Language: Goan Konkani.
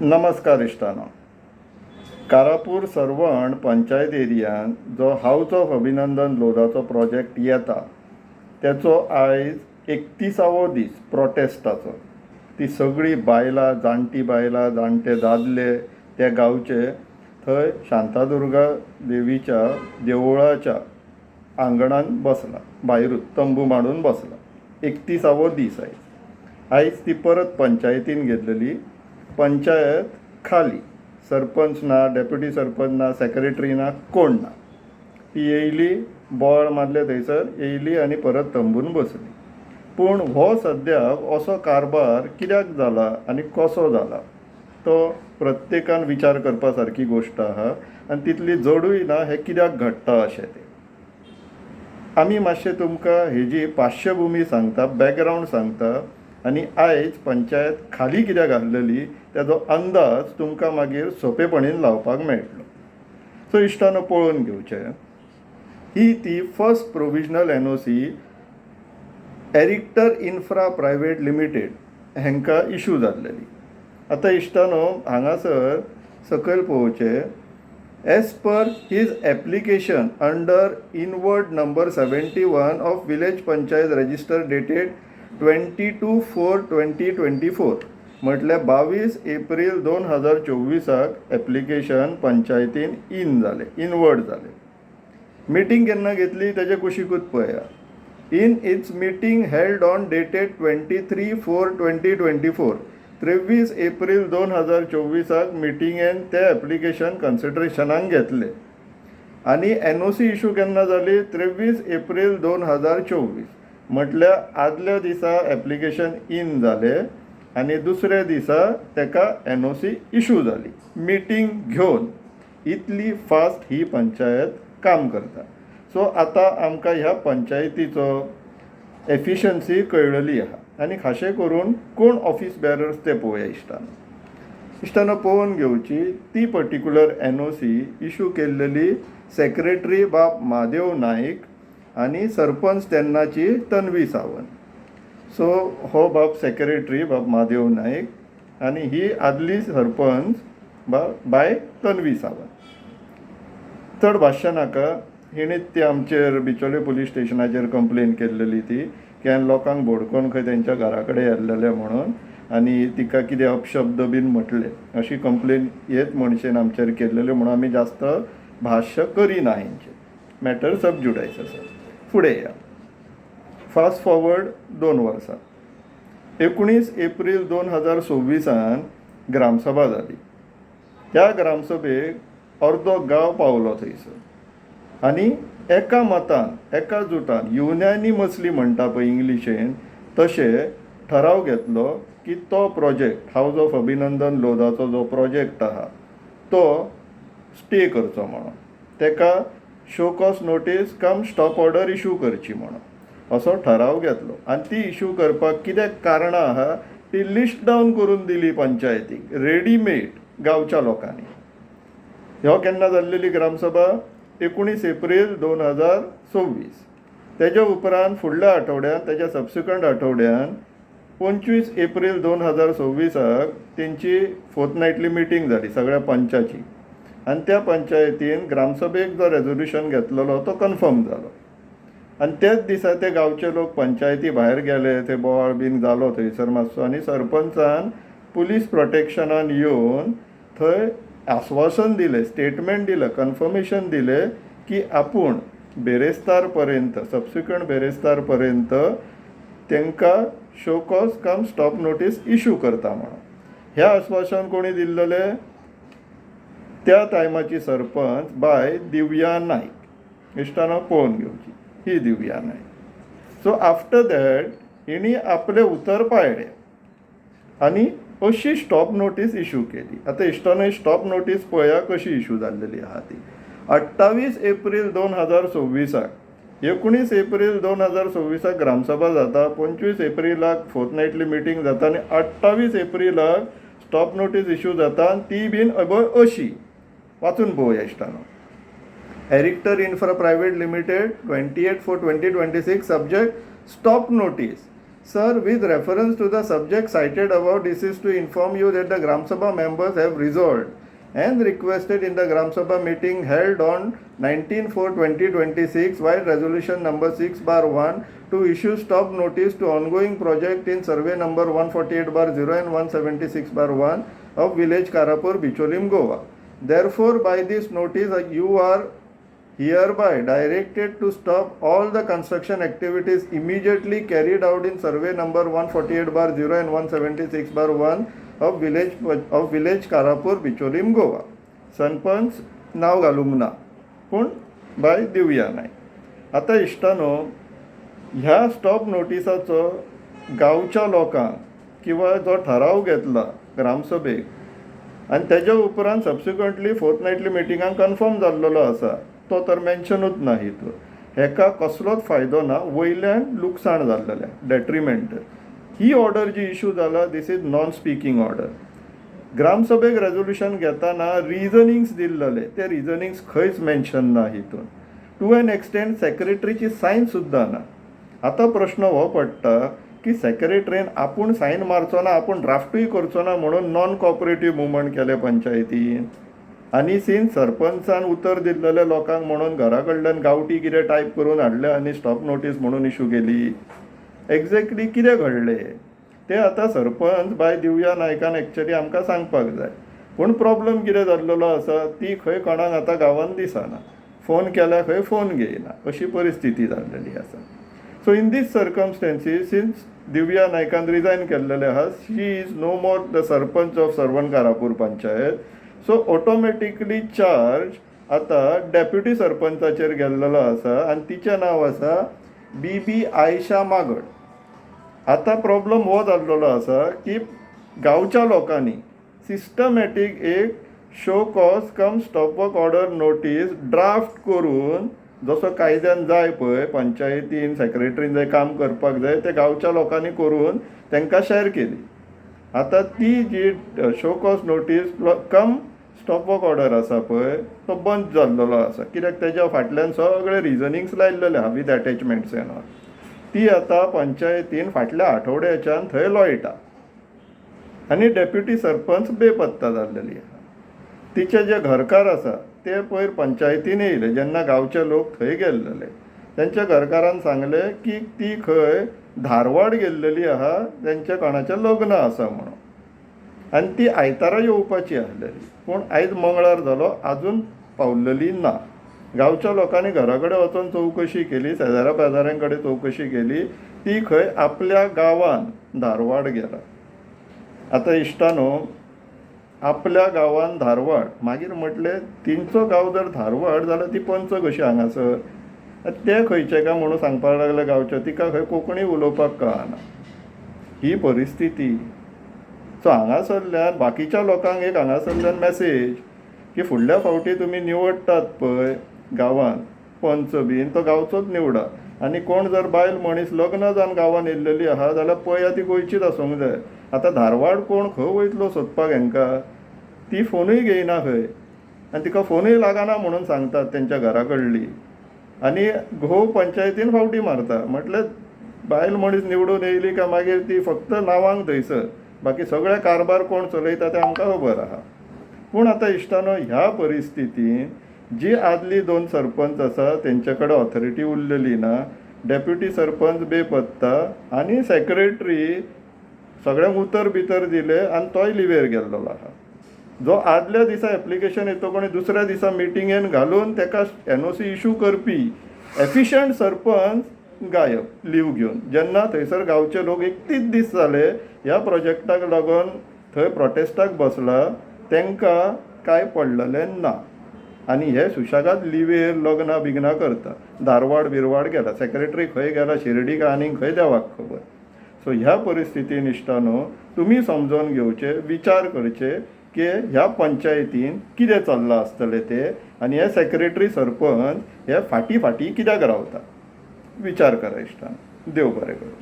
नमस्कार इश्टानो. कारापूर सर्वण पंचायत एरियान जो हावज ऑफ अभिनंदन लोधाचो प्रोजेक्ट येता तेचो आयज 31वो दीस प्रोटेस्टाचो. ती सगळीं बायलां, जाणटी बायलां, जाणटे दादले त्या गांवचे थंय शांतादुर्गा देवीच्या देवळाच्या आंगणान बसला, भायरूच तंबू मांडून बसला. 31वो दीस आयज. आयज ती परत पंचायतीन घेतलेली. पंचायत खाली, सरपंच ना, डेप्युटी सरपंच ना, सेक्रेटरी ना, कोण ना. ती येयली, बोवाळ मारले थंयसर, येयली आनी परत तंबून बसली. पूण हो सद्याक असो कारभार कित्याक जाला आनी कसो जाला तो प्रत्येकान विचार करपा सारकी गोश्ट आहा आनी तितली जडूय ना. हें कित्याक घडटा अशें तें आमी मातशें तुमकां हेजी पार्श्वभुमी सांगता, बॅकग्रावंड सांगता आनी आयज पंचायत खाली कित्याक घातलेली तेजो अंदाज तुमकां मागीर सोंपेपणीन लावपाक मेळटलो. सो इश्टानो, पळोवन घेवचें, ही ती first provisional NOC एरिक्टर infra private limited हांकां इशू जाल्लेली. आतां इश्टानो, हांगासर सकयल पळोवचें. As per his application under inward number 71 of village panchayat register dated 22/4/2024, म्हटल्यार 22 एप्रील 2024 एप्लिकेशन पंचायतीन इन जालें, इनवर्ड जालें. मिटींग केन्ना घेतली तेजे कुशीकूच पळया. In its meeting held on dated 23/4/2024, 23 April 2024 मिटिंगेन तें एप्लिकेशन कन्सिडरेशनाक घेतलें. आनी एनओसी इशू केन्ना जाली? 23 एप्रील 2024. म्हटल्यार आदल्या दिसा एप्लिकेशन इन जालें आनी दुसऱ्या दिसा ताका एनओसी इशू जाली मिटींग घेवन. इतली फास्ट ही पंचायत काम करता. सो आतां आमकां ह्या पंचायतीचो एफिशन्सी कळ्ळली आहा आनी खाशे करून कोण ऑफीस बेरर्स ते पळोवया इश्टानो. इश्टानो, पळोवन घेवची, ती पर्टिक्युलर एनओसी इशू केल्लेली सेक्रेटरी बाब म्हादेव नायक आनी सरपंच तेन्नाची तन्वी सावंत. सो हो बाब सेक्रेटरी बाब म्हादेव नायक आनी ही आदली सरपंच बाय तन्वी सावंत. चड भाश्य नाका. हिणीच ती आमचेर बिचोले पुलीस स्टेशनाचेर कंप्लेन केल्लेली ती की हांवें लोकांक भडकोवन खंय तेंच्या घरा कडेन येल्लेलें म्हणून आनी तिका कितें अपशब्द बीन म्हटले, अशी कंप्लेन हेच मनशेन आमचेर केल्लेली. म्हणून आमी जास्त भाश्य करिना हेंचेर. मॅटर सब ज्युडायस आसा. फुडें या. फास्ट फॉरवर्ड 2 वर्सां. 19 एप्रील 2026 ग्रामसभा जाली. त्या ग्रामसभेक अर्दो गांव पावलो थंयसर आनी एका मतान, एका जुटान, युनॅनिमसली म्हणटा पळय इंग्लिशेन, तशें ठराव घेतलो की तो प्रोजेक्ट, हावज ऑफ अभिनंदन लोधाचो जो प्रोजेक्ट आहा तो स्टे करचो म्हणून, ताका show cause notice cum stop order issue करची म्हणून असो ठराव घेतलो. आनी ती इशू करपाक कितें कारणां आहा ती लिस्ट डावन करून दिली पंचायतीक रेडीमेड गांवच्या लोकांनी. ह्यो केन्ना जाल्लेली ग्रामसभा? 19 एप्रील 2026. तेज्या उपरांत फुडल्या आठवड्यान, तेज्या सबसिक्वंट आठवड्यान 25 एप्रील 2026 तेंची फोर्थ नायटली मिटींग जाली सगळ्या पंचाची आनी त्या पंचायतीन ग्रामसभेक जो रेजोल्युशन घेतलेलो तो कन्फर्म जालो. आनी त्याच दिसा ते गांवचे लोक पंचायती भायर गेले, थंय बोवाळ बीन जालो थंयसर मातसो आनी सरपंचान पुलीस प्रोटेक्शनान येवन थंय आस्वासन दिलें, स्टेटमेंट दिलें, कन्फर्मेशन दिलें की आपूण बेरेस्तार पर्यंत, सबसिक्वंट बेरेस्तार पर्यंत तांकां show cause cum stop notice issue करता म्हणून. हें आस्वासन कोणी दिल्लेलें? त्या टायमाची सरपंच बाय दिव्या नायक. इश्टानो, पळोवन घेवची, ही Divya Nayak. So after that हिणी आपलें उतर पाळ्ळें आनी अशी स्टॉप नोटीस इशू केली. आतां इश्टानो, स्टॉप नोटीस पळया कशी इशू जाल्लेली आहा ती. 28 एप्रील 2026. 19 एप्रील 2026 ग्रामसभा जाता, 25 एप्रिलाक फोर्थ नायटली मिटींग जाता आनी 28 एप्रिलाक स्टॉप नोटीस इशू जाता आनी ती बीन अबय अशी. वाचून पळोवया इश्टानो. एरिक्टर infra private limited, 28/4/2026, subject stop notice. Sir, with reference to the subject cited above, this is to inform you that the Gram Sabha members have resolved and requested in the Gram Sabha meeting held on 19/4/2026 while resolution number 6/1 to issue stop notice to ongoing project in survey number 148/0 and 176/1 of village Karapur, Bicholim, Goa. Therefore, by this notice, you are hereby directed to stop all the construction activities immediately carried out in survey number 148/0 and 176/1 of village Karapur, Bicholim, Goa. Sarpanch नांव घालूंक ना, पूण बाय दिवया नायक. आतां इश्टानो, ह्या स्टॉप नोटिसाचो गांवच्या लोकांक किंवा जो ठराव घेतला ग्रामसभेक आनी तेज्या उपरांत सबसिक्वंटली फोर्टनायटली मिटिंगाक कन्फर्म जाल्लेलो आसा, तो तर मेन्शनूच ना हितून. हेका कसलोच फायदो ना, वयल्यान लुकसाण जाल्लेलें, डेट्रिमेंटल. ही ऑर्डर जी इशू जाला, this is non speaking order. ग्रामसभेक resolution घेताना रिजनिंग्स दिल्लेले, ते रिजनिंग्स खंयच मेन्शन ना हितून. टू एन एक्सटेंट सेक्रेटरीची सायन सुद्दां ना. आतां प्रश्न हो पडटा की सेक्रेटरीन आपूण सायन मारचो ना, आपूण ड्राफ्टूय करचो ना म्हणून नॉन कॉपरेटीव मुवमेंट केलें पंचायतीन, आनी सिन्स सरपंचान उतर दिल्लेलें लोकांक म्हणून घरा कडल्यान गांवठी कितें टायप करून हाडलें आनी स्टॉप नोटीस म्हणून इशू केली. एग्जॅक्टली कितें घडलें तें आतां सरपंच बाय दिवया नायकान एक्चुअली आमकां सांगपाक जाय. पूण प्रॉब्लम कितें जाल्लेलो आसा, ती खंय कोणाक आतां गांवांत दिसना. फोन केल्यार खंय फोन घेयना, अशी परिस्थिती जाल्लेली आसा. So in these circumstances, since Divya नायकान resign केल्लेलें आहा, she is no more the sarpanch of Sarvan Karapur panchayat. So automatically charge आतां डेप्युटी सरपंचाचेर गेल्लेलो आसा आनी तिचें नांव आसा बीबी आयशा मागड. आतां प्रॉब्लम हो जाल्लेलो आसा की गांवच्या लोकांनी सिस्टमॅटीक एक show cause cum stop work order notice draft करून, जसो कायद्यान जाय पळय, पंचायतीन सेक्रेटरीन जंय काम करपाक जाय ते गांवच्या लोकांनी करून तांकां शॅर केली. आतां ती जी show cause notice cum stop work order आसा पळय, तो बंद जाल्लेलो आसा, कित्याक तेज्या फाटल्यान सगळे रिजनिंग्स लायल्लेले आहा विथ एटॅचमेंट्स एन ऑल. ती आतां पंचायतीन फाटल्या आठवड्याच्यान थंय लोळटा आनी डेप्युटी सरपंच बेपत्ता जाल्लेली आहा. तिचे जे घरकार आसा ते पयर पंचायतीन येयले, जेन्ना गांवचे लोक थंय गेल्लेले. तेंच्या घरकारान सांगलें की ती खंय धारवाड गेल्लेली आहा, तेंच्या कोणाचें लग्न आसा म्हणून, आनी ती आयतारा येवपाची आसलेली, पूण आयज मंगळार जालो, आजून पावलेली ना. गांवच्या लोकांनी घरा कडेन वचोन चवकशी केली, शेजाऱ्या पेजाऱ्यां कडेन चवकशी केली, ती खंय आपल्या गांवान धारवाड गेला. आतां इश्टानो, आपल्या गांवान धारवाड, मागीर म्हटलें तेंचो गांव जर धारवाड जाल्यार ती पंच कशी हांगासर? ते खंयचे काय म्हणून सांगपाक लागले गांवचे, तिका खंय कोंकणी उलोवपाक कळना. ही परिस्थिती. सो हांगासरल्यान बाकीच्या लोकांक एक हांगासरल्यान मॅसेज की फुडल्या फावटी तुमी निवडटात पळय गांवान पंच बीन, तो गांवचोच निवडा, आनी कोण जर बायल मनीस लग्न जावन गांवान येयल्लेली आहा जाल्यार पळया, ती गोंयचीच आसूंक जाय. आतां धारवाड कोण खंय वयतलो सोदपाक हेंकां? ती फोनूय घेयना खंय आनी तिका फोनूय लागना म्हणून सांगतात तेंच्या घरा कडली. आनी घोव पंचायतीन फावटी मारता. म्हटल्यार बायल मनीस निवडून येयली काय मागीर ती फक्त नांवांक थंयसर, बाकी सगळे कारभार कोण चलयता तें आमकां खबर आहा. पूण आतां इश्टानो, ह्या परिस्थितीन जी आदली दोन सरपंच आसा तेंचे कडेन ऑथॉरिटी उरलेली ना, डेप्युटी सरपंच बेपत्ता आनी सेक्रेटरी सगळ्यांक उतर बितर दिलें आनी तोय लिवेर गेल्लो आहा. जो आदल्या दिसा एप्लिकेशन येतकूच आनी दुसऱ्या दिसा मिटिंगेन घालून ताका एनओसी इशू करपी एफिशंट सरपंच गायब लीव घेवन, जेन्ना थंयसर गांवचे लोक 31 दीस जाले ह्या प्रोजेक्टाक लागून थंय प्रोटेस्टाक बसला, तांकां कांय पडलेलें ना. आनी हे सुशेगाद लिवेर लग्नां बिग्नां करता, धारवाड बिरवाड गेला. सेक्रेटरी खंय गेला, शिर्डी काय आनीक खंय, देवाक खबर. सो ह्या परिस्थितीन इश्टानो, तुमी समजोन घेवचें, विचार करचे की ह्या पंचायतीन कितें चल्लां आसतलें तें, आनी हे सेक्रेटरी सरपंच हे फाटीं फाटीं कित्याक रावता. विचार करा इश्टानो. देव बरें करूं.